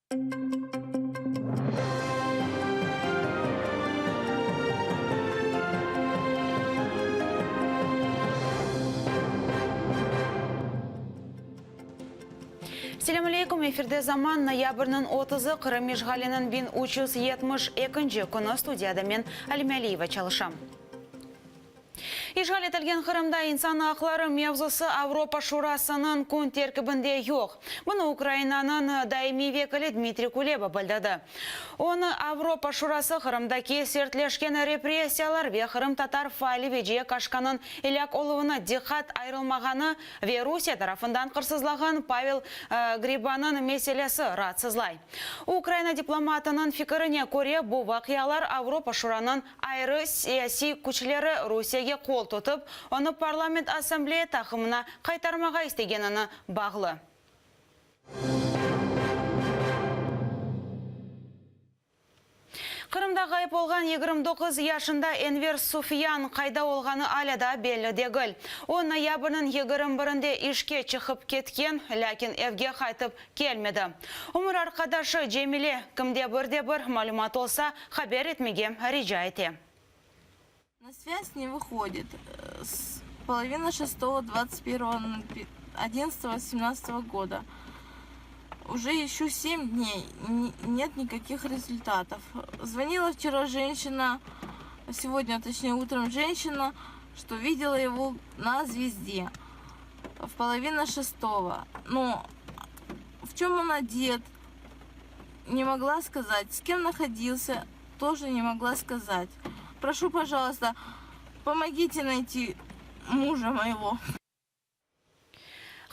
Selâm aleykum, efirde Zaman, noyabrniñ otuzı, Qırım işğaliniñ 1372 ekinci künü, studiyada men, Alime Aliyeva, çalışam. İşğal etilgen Qırımda insan aqları mevzusı Avropa Şurasınıñ kün terkibinde yoq. Bunı Ukrainanıñ daimiy vekili Dmitriy Kuleba bildirdi. Onı Avropa Şurası Qırımdaki sertleşken repressiyalar ve qırımtatar faali Veciye Kaşkanıñ elâk oluvına diqqat ayırılmağanı ve Rusiye tarafından qırsızlağan Pavel Gribanıñ meselesi raatsızlay. Ukraina diplomatınıñ fikirine köre, bu vaqialar Avropa Şuranıñ ayrı siyasiy küçleri Rusiyege qol tutıp, onı Parlament Assambleya taqımına qaytarmağa istegenini bağlı. Qırımda ğayıp olğan 29 yaşında Enver Sufyan qayda olğanı alâ daa belli degil. O, noyabrniñ 21-nde işke çıqıp ketken, lâkin evge qaytıp kelmedi. Ömür arqadaşı Cemile, kimde bir de bir malümat olsa, haber etmege rica ete. Na svâz ne vıhodit. S polovina şestogo dvadtsat pervogo nol odinadtsatogo semnadtsatogo goda. Uje eşö sem dney, net nikakih rezultatov. Zvonila vçera jenşina, segodnâ, toçnee, utrom jenşina, çto videla ego na zvezde v polovina şestogo. No v çöm on odet, ne mogla skazat, s kem nahodilsâ, Тоже ne mogla skazat. Proşu, pojaluysta, pomogite nayti muja moyego.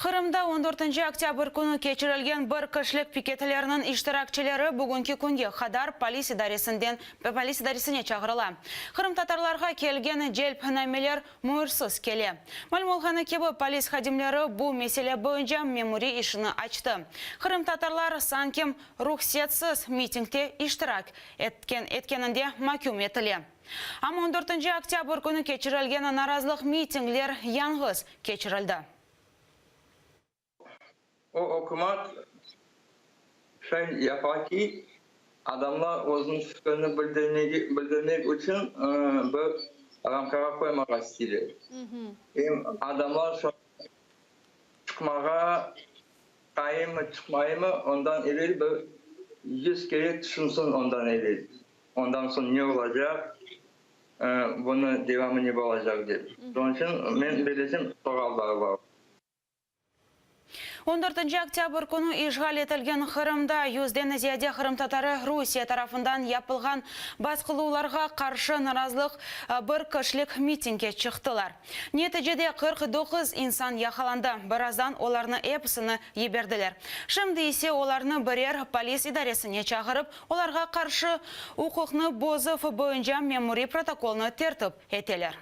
Qırımda on dörtünci oktâbr künü keçirilgen bir kişilik piketlerniñ iştirakçileri bugünki künge qadar polis idaresinden polis idaresine çağırıla. Qırımtatarlarğa kelgen celpnameler müürsiz kele. Malüm olğanı kibi, polis hadimleri bu mesele boyunca memuriy işini açtı. Qırımtatarlar sanki ruhsetsiz mitingte iştirak etken etkeninde maküm etile. Amma on dörtünci oktâbr künü keçirilgen narazılıq mitingler yañğız keçirildi. O ükümat şay yapa ki, adamlar özüniñ fikrini bildirmek içün bir ramkağa qoymağa isteyler. Em adamlar çıqmağa Çıqayımmı, çıqmayımmı, ondan evel bir yüz kere tüşünsin ondan evel. Ondan soñ ne olacaq, bunı devamı ne bolacaq dep. Şunıñ içün men bellesem soğalları bar. On dörtünci oktâbr künü işğal etilgen Qırımda yüzden ziyade qırımtatarı Rusiye tarafından yapılğan basqıluvlarğa qarşı narazılıq bir kişilik mitingge çıqtılar. Neticede 49 insan yaqalandı, birazdan olarnı episini yiberdiler. Şimdi ise olarnı birer polis idaresine çağırıp, olarğa qarşı uquqnı bozuv boyunca memuriy protokolnı tertip eteler.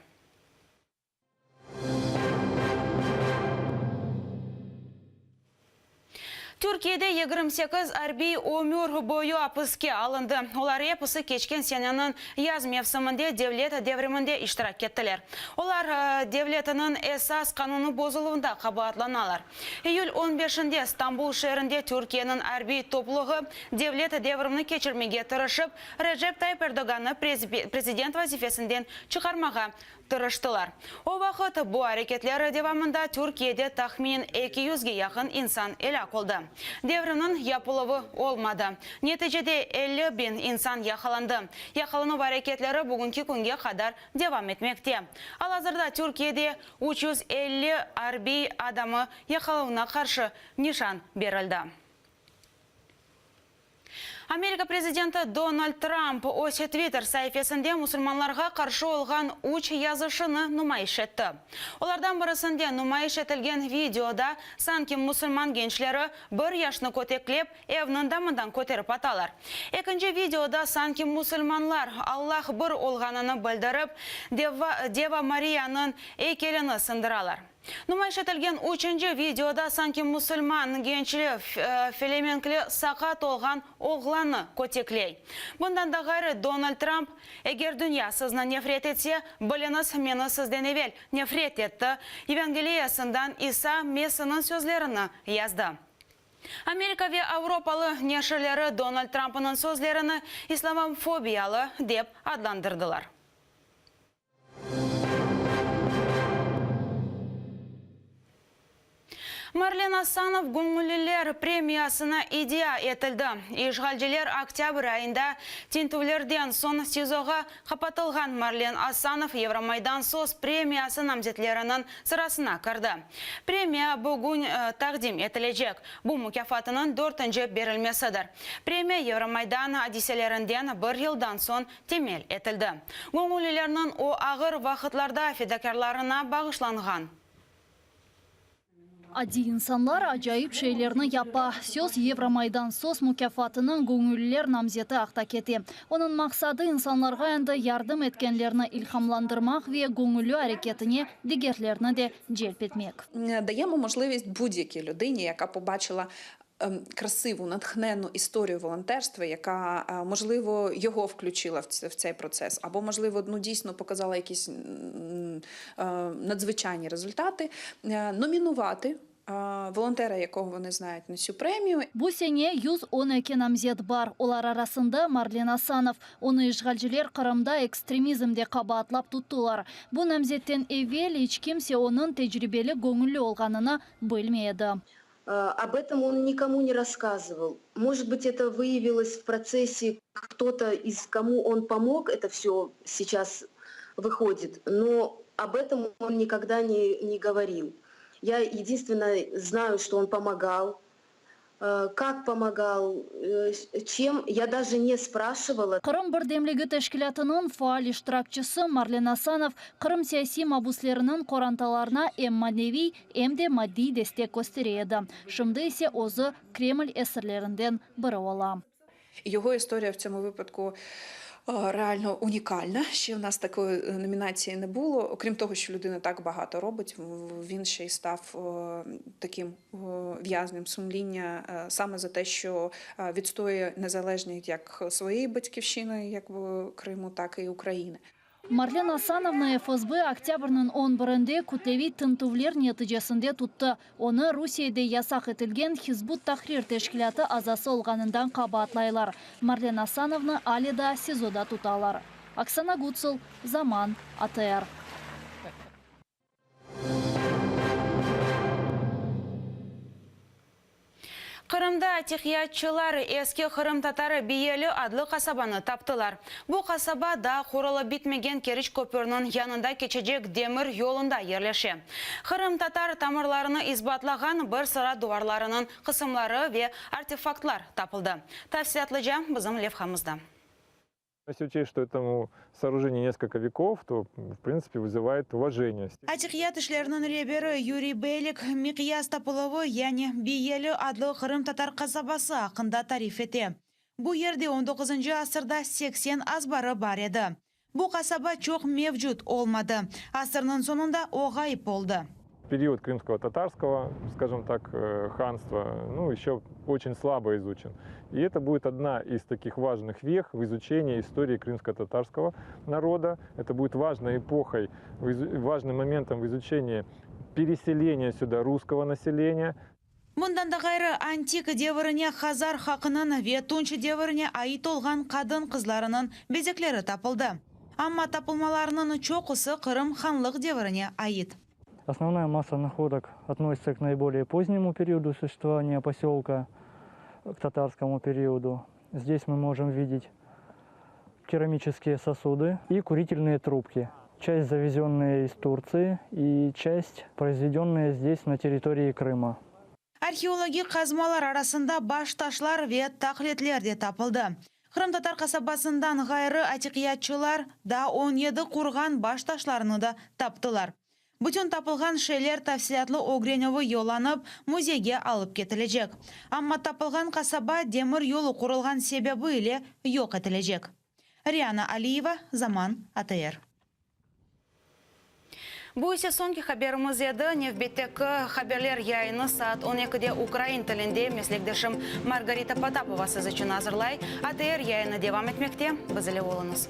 Türkiyede 28 arbiy ömür boyu apiske alındı. Olar episi keçken seneniñ yaz mevsiminde devlet devriminde iştirak ettiler. Olar devletiniñ esas qanunı bozuluvında qabaatlanalar. İyül on beşinde Stambul şeerinde Türkiyeniñ arbiy topluğı devlet devrimini keçirmege tırışıp, Recep Tayyip Erdoğannı prezident vazifesinden çıqarmağa Tırıştılar. O vaqıt bu areketler devamında Türkiyede tahminen eki yüzge yaqın insan elâk oldı. Devrimniñ yapıluvı olmadı. Neticede 50 biñ insan yaqalandı. Yaqalanuv areketleri bugünki künge qadar devam etmekte. Al-azırda Türkiyede 350 arbiy adamı yaqalavına qarşı nişan berildi. Amerika prezidenti Donald Trump öz Twitter saifesinde musulmanlarğa qarşı olğan üç yazışını numayış etti. Olardan birisinde numayış etilgen videoda sanki musulman gençleri bir yaşnı köteklep, evniñ damından köterip atalar. Ekinci videoda sanki musulmanlar Allah bir olğanını bildirip, Deva Mariyanıñ eykelini sındıralar. Numayış etilgen üçünci videoda sanki musulman gençli felemenkli saqat olğan oğlannı kötekley. Bundan da ğayrı, Donald Trump, Eger dünya sizni nefret etse, biliñiz, meni sizden evel nefret etti Yevangeliyasından İsa Mesiniñ sözlerini yazdı. Amerika ve avropalı neşirleri Donald Trumpnıñ sözlerini islamofobiyalı dep adlandırdılar. Marlen Asanov göñülliler premiyasına iddia etildi. İşğalciler oktâbr ayında tintüvlerden soñ SİZOğa qapatılğan Marlen Asanov Yevromaydan söz premiyası namzetleriniñ sırasına kirdi. Premiya bugün taqdim etilecek. Bu mukâfatınıñ dörtünci berilmesidir. Premiya Yevromaydan adiselerinden bir yıldan soñ temel etildi. Göñüllilerniñ o ağır vaqıtlarda fedakârlarına bağışlanğan. Adiy insanlar acayip şeylerni yapa. Söz Yevromaydan söz mukâfatınıñ göñülliler namzeti aqta kete. Onıñ maqsadı, insanlarğa endi yardım etkenlerni ilhamlandırmaq ve göñülli areketine digerlerni de celp etmek. Dayemo можливість будь-якій людині, яка побачила красиву, натхненну історію волонтерства, яка, можливо, його включила в цей процес, або, можливо, ну, дійсно показала якісь надзвичайні результати, номінувати волонтера, якого вони знають, на цю премію. Bu sene 112 namzet bar, olar arasında Marlen Asanov. Onı işğalciler Qırımda ekstremizmde qabaatlap tuttılar. Bu namzetten evel iç kimse onıñ tecribeli göñülli olğanını bilmey edi. Об этом он никому не рассказывал. Может быть, это выявилось в процессе, кто-то из кому он помог, это все сейчас выходит, но об этом он никогда не, не говорил. Я единственное знаю, что он помогал. Как помогал, чем, я даже не спрашивала. Qırım birdemligi teşkilâtınıñ faal iştirakçisi Marlen Asanov Qırım siyasiy mabusleriniñ qorantalarına em maneviy, em de maddiy destek köstere edi. Şimdi ise özü Kreml esirlerinden biri ola. Його історія в цьому випадку реально унікальна. Ще в нас такої номінації не було. Окрім того, що людина так багато робить, він ще й став таким в'язнем сумління саме за те, що відстоює незалежність як своєї батьківщини, як Криму, так і України. Marlen Asanovnı FSB oktâbrniñ on birinde kütleviy tintüvler neticesinde tuttı. Onı Rusiyede yasaq etilgen Hizb ut-Tahrir teşkilâtı azası olğanından qabaatlaylar. Marlen Asanovnı ale daa SİZOda tutalar. Oksana Gutsul, Zaman, ATR. Qırımda atiqiyatçılar eski qırımtatar Biyeli adlı qasabanı taptılar. Bu qasaba daa qurulıp bitmegen Keriç köpüriniñ yanında keçecek demir yolunda yerleşe. Qırımtatar tamırlarını isbatlağan bir sıra duvarlarınıñ qısımları ve artefaktlar tapıldı. Tafsilâtlıca bizim levhamızda. Если учесть, что этому сооружению несколько веков, то, в принципе, вызывает уважение. Atiqiyat işleriniñ reberi Yuriy Belik, miqyas tapıluvı, yani Biyeli adlı qırımtatar qasabası aqqında tarif ete. Bu yerde on doquzıncı asırda 80 azbarı bar edi. Bu qasaba çoq mevcut olmadı, asırnıñ soñunda o ğayıp oldı. Период крымского татарского, скажем так, ханства, ну, еще очень слабо изучен. И это будет одна из таких важных вех в изучении истории крымско-татарского народа. Это будет важной эпохой, важным моментом в изучении переселения сюда русского населения. Bundan da ğayrı, antik devirine hazar halqınıñ ve tunç devirine ait olğan qadın-qızlarınıñ bezekleri tapıldı. Amma tapılmalarnıñ çoqusı Qırım hanlıq devirine ait. Основная масса находок относится к наиболее позднему периоду существования поселка, к татарскому периоду. Здесь мы можем видеть керамические сосуды и курительные трубки. Часть завезенная из Турции и часть произведенная здесь, на территории Крыма. Arheologik qazmalar arasında baş taşlar ve taqlitler de tapıldı. Qırımtatar qasabasından ğayrı atiqiyatçılar daa 17 qurğan baş taşlarını da taptılar. Bütün tapılğan şeyler tafsilâtlı ögrenüvi yollanıp, müzeyge alıp ketilecek. Amma tapılğan qasaba demir yolu qurulğan sebebi ile yoq etilecek. Riana Aliyeva, Zaman, ATR. Bu ise soñki haberimiz edi. Nevbetteki haberler yayını saat on ekide ukrain tilinde meslekdeşim Margarita Potapova siz içün azırlay. ATR yayını devam etmekte. Biz ile oluñız.